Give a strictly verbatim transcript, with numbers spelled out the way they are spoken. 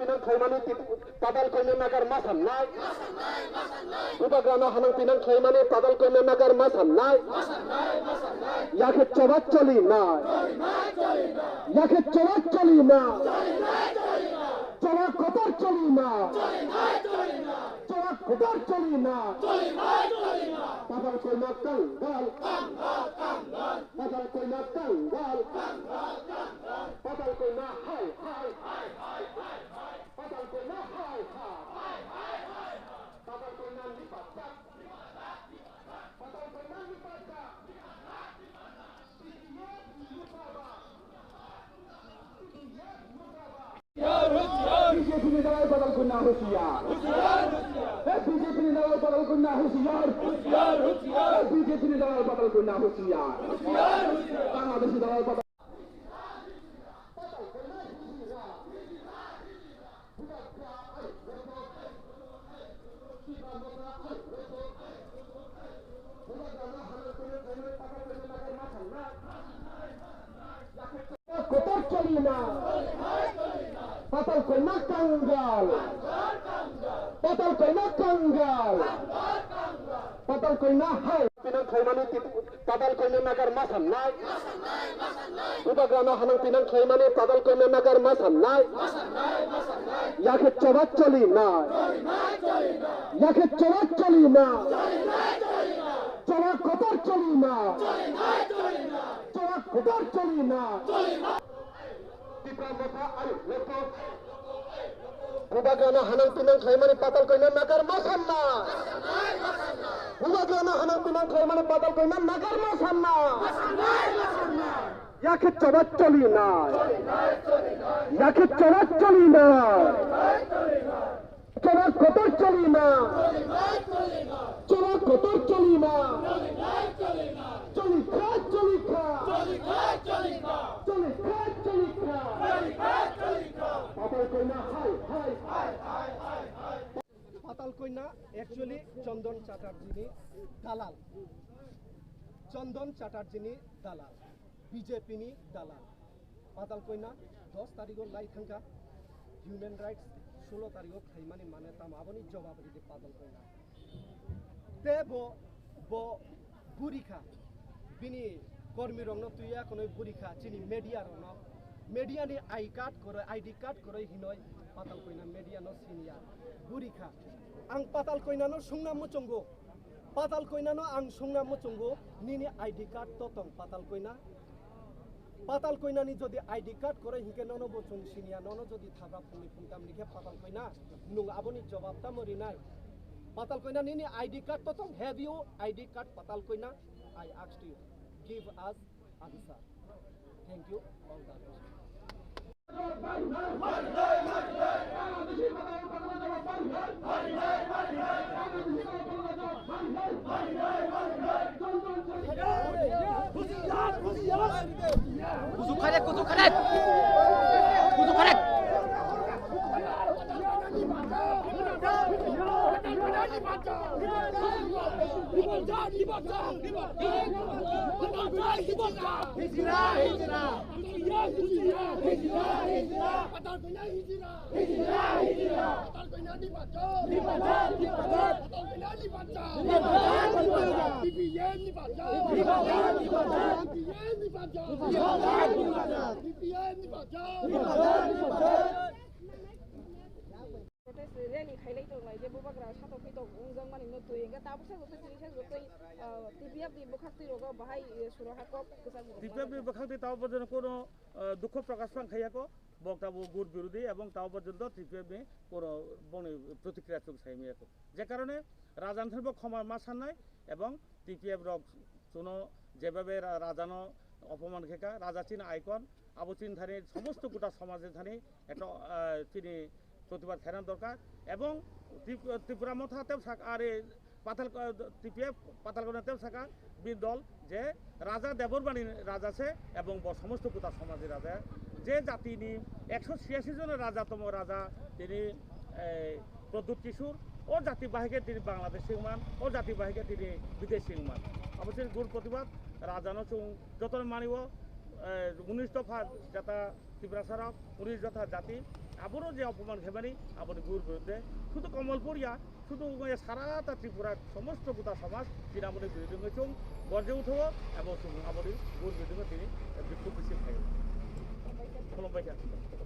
Pinang khlaimani tip-, Patal Koina nagar ma samnai. Bubagrano hanang pinang khlaimani Patal Koina nagar ma samnai. Yakhe choba choli na. Yakhe choba choli na. Choba kotor choli na. Choba kotor choli na. Patal Koina kangal. Patal Koina kangal. Patal Koina hai hai. Patal Koina hai hai. Patal Koina lipat jak. Patal Koina lipat jak. B J P ni dalal Patal Koina husiar. Eh, B J P ni dalal Patal Koina husiar. Eh, B J P ni dalal Patal Koina husiar. Bangladeshi dalal Patal Kotor choli na. Patal Koina kangal. Patal Koina kangal. Patal Koina hai. Pinang khlaimani tip-, Patal Koina nagar ma samnai. Bubagrano hanang pinang khlaimani Patal Koina nagar ma samnai. Yakhe choba choli na. Yakhe choba choli na. Choba kotor choli na. Choba kotor choli na. Tipra Motha, ayo, let's go. Bubagrano hanang pinang khlaimani Patal Koina nagar ma samna. Bubagrano hanang pinang khlaimani Patal Koina nagar ma samna. Yakhe choba choli na. Yakhe choba choli na. Choba kotor choli na. Choba kotor choli na. Choli kha, choli kha. Choli kha, choli kha. Patal Koina hai hai. Patal Koina actually Chandan Chatterjee ni dalal. Chandan Chatterjee ni dalal. B J P ni dalal. Patal Koina dos tarikh o lai thangkha, human rights sulo tarikh o khlaimani mane tamo aboni jobab ridi Patal Koina. Te bo, bo burikha, bini kormi rokno tuya konoi burikha, chini media rokno, media ni I card koroi, I D card koroi hinoi Patal Koina media no sinya burikha. Ang Patal Koina no sungna muchungo, Patal Koina no ang sungna muchungo, nini I D card to tong Patal Koina? Patal Koinani jodi I D card koroi hinkhe nono bo chwng siniya, nono jodi thagra phungni phungtamni khe Patal Koina, nwng aboni jobab tamo rinai? Patal Koina nini I D card to tong? Have you I D card Patal Koina? I asked you. Give us answer. Thank you. All the best. Kuzu kharek, kuzu kharek. Kuzu kharek. Hijra, hijra. Hijra, hijra. Hijra, hijra. Patal Koina ni bacha! Ni bacha, ni bacha! Patal Koina ni bacha! Ni bacha, ni bacha! T P F ni bacha! Ni bacha, ni bacha! T P F ni bacha! Ni bacha, ni bacha! T P F ni bacha! Ni bacha, ni bacha! Protest rally khailai tonglai je bubagra satok phitok wngjak mani no twi hwnkhe tabuksa joto chini sa joto, ah, T P F ni bwkhak twi rogo bahai, eh, suro ha kok kwchak rok T P F ni bwkhak twi tabuk joto kono, ah, dukho prakash pang khaiya ko. Bok tabuk gut birodhi ebong tabuk porjonto T P F ni kono bongni protikriya chwng sai maya kho. Je karone raja ni thani bo khoma ma sannai ebong T P F rok chuno jebabe ra-, raja no opoman khe kha, raja chini icon, abo chini thani somosto gota somaj ni thani ekta, ah, chini protibad khaina dorkar ebong Trip-, Tripura Motha tei sak are Patal, T P F Patal Koina tei saka bini dol je Raja Debbarmani raja se ebong bo somosto gota somajni raja. Je jatini ekso chiyasi jon raja tomo raja tini, eh, Pradyut Kishore, o jati bahai khe tini Bangladesh wngman, o jati bahai khe tini bidesh wngman. Abo se gur protibad raja no chwng joto mani o, eh, unis dopha jata Tiprasa rok, unis dopha jati, Aboro je opoman khaimani, aboni gur birudde, sudu Kamalpur ya, sudu wngya sarata Tripura somosto guta samaj, chini aboni birudde wngwi chwng gorje utho, abo chwng aboni gur birudde wngwi